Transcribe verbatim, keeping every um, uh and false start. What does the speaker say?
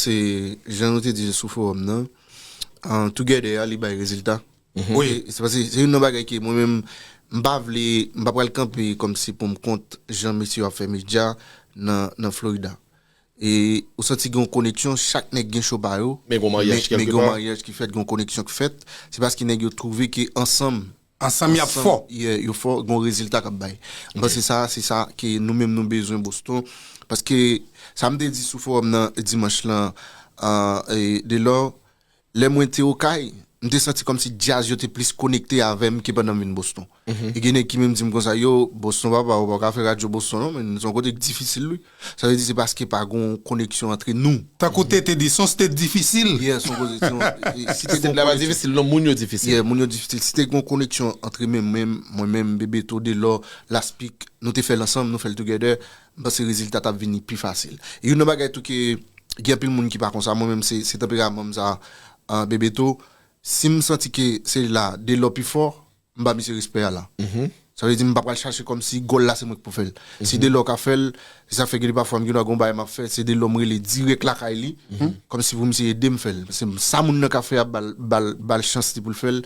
se jan nou te di sou fowòm nan, an together a li bay rezilta. Wi. Se paske se youn nan bagay ke mwen menm m pa vle, m pa pral kanpe kòmsi pou m kont jan mesye yo ap fè medya nan, nan Florida. E ou santi gen yon koneksyon, chak nèg gen cho pa yo. Men gen yon maryaj kèlke pa. Men gen yon maryaj ki fèt, gen yon koneksyon ki fèt. Se paske nèg yo twouve ke ansanm, ansanm y ap fò. Yeah, yo fò, gen yon rezilta k ap bay. M panse sa, se sa ke nou menm nou bezwen Boston. Paske sa m te di sou fowòm nan dimanch lan, uh, e, Delò, lè mwen te Okay, m te santi kòmsi djaz yo te plis konekte avè m ke pandan m vin Boston. E gen nèg ki menm di m konsa, yo, Boston papa, ou pa ka fè radyo Boston non, men se yon kote ki difisil wi. Sa vle di se paske pa gen yon koneksyon antre nou. Tankou te te di, se yon state difisil. Yeah, se yon kote, se yon, e, si te te la pa difisil non, moun yo difisil. Yeah, moun yo difisil. Si te gen yon koneksyon antre menm, menm, mwen menm, Bebeto, Delò, Laspik, nou te fè l ansanm, nou fè l together, m panse rezilta t ap vini pi fasil. E youn nan bagay tou ke gen anpil moun ki pa konsa, mwen menm se, se tanperaman m sa, uh, Bebeto, si m santi ke se la, Delò pi fò, m ba misye respè a la. Sa vle di m pa pral chache kòmsi gòl la se mwen ki pou fè l. Si Delò ka fè l, se sa k fè gen de pafwa m gen dwa gon bagay m ap fè, se Delò m rele dirèk lakay li, kòmsi pou misye ede m fè l. Se sa moun nan ka fè a, ba l, ba l, ba l chans li pou l fè l.